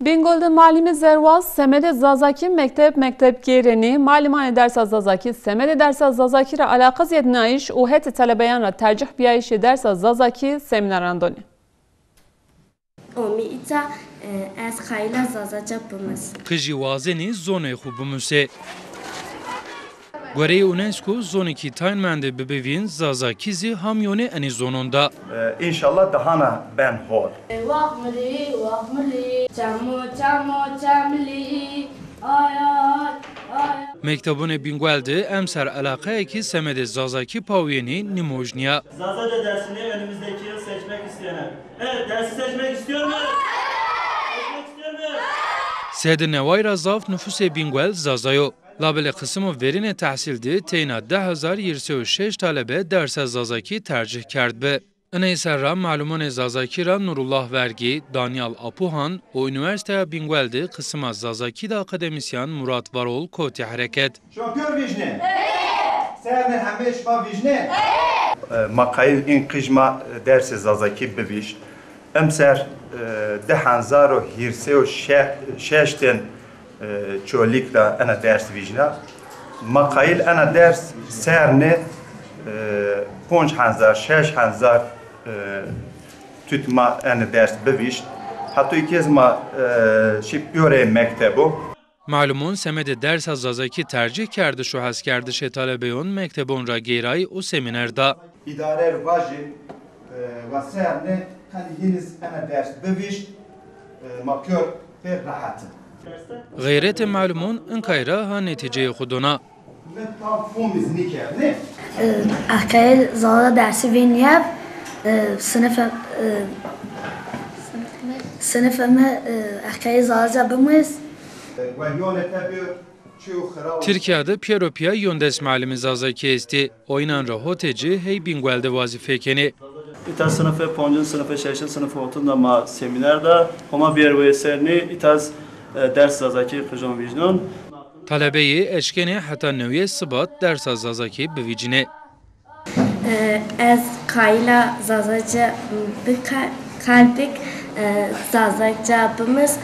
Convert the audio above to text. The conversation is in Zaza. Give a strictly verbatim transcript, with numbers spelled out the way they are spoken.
Bîngol de malimî zerwaz semedê Zazakî mekteb mekteb gêrenî, malimanê dersa Zazakî semedê dersa Zazakî ra eleqe zêdnayîş û hetê telebeyan ra tercîh bîyayîşê dersa Zazakî semîneran donî. Omî îta, e, ez qayîl a Zazaca bimis. Qijî wazenî zonê xwu bimusê. Goreyê UNESCO zonê kî tayn mendê bibê vîn, Zazakî zî hamyonê enê zonon de. E, înşallah dahana ben hol. Wax milî, wax milî, çemo, çemo, çemilî, ay, ay, ay. Mektebonê Bîngwel de emser eleqeyekî semedê Zazakî pawîyenî nîmoj nîya. Zazaca dersini önümüzdeki yıl seçmek isteyenler. Evet, dersi seçmek istiyor muyuz? Seçmek istiyor muyuz? Sede neway ra zaf nufusê Bîngwel Zaza yo. Labelê qisimo verînê tehsîl de teyna di hezar hîrê sey û şeş talebe dersa Zazakî tercîh kerdbi. Iney ser ra malumonê Zazakî ra Nurullah Vergî, Danyal Apuhan û Unîversîteya Bîngwel de qisima Zazakî de akademîsyen Murat Varol kotî hereket. Şima pîyor vîjnê? Sernê hemê şima vîjnê? E, ma qayîl în qij ma dersê Zazakî bivîjt. Emser, e, di hezar û hîrê sey û şeş tên, e, Çolîg ra ena ders vîjna. Ma qayîl ena ders sernê, e, ponc hezar, şeş hezar, e, tut ma ena ders bivîjt. Hetoy ke ez ma, e, şî pîyorê mektebo. Malumun semedê dersa Zazakî tercîh kerdiş û heskerdişê talebeyon mektebon ra geyray û semîner da. Îdare vajî, e, wa sernê qenî hînî zî ena ders bivîjt, e, ma pîyor pê rehet in. Xeyretê malumun inkay ra ha netîceyê xwu dona. Mi tam fomî zî nîkerd, nê? E, ez qayîl Zaza dersî vînî, e, sinifê, e, sinifê mi, e, ez qayîl Zaza bimis. E, we yonê te bî çi û xira û Tirkîya de pîyero pîya yon des malimê Zazakî estî. O înan ra hotê ci hey Bîngwel de wazîfe kenê. Îta sinifê poncin, sinifê şeşin, sinifê otin de ma semîner da. Homa bîyer wê sernî, îta z, e, ders Zazakî qijon vîjnon. Talebeyî eşkenê heta newîyê Sibat dersa Zazakî bivîcînê. E, ez qayîl a Zazaca bika-, qal bik, e, Zazaca bimis.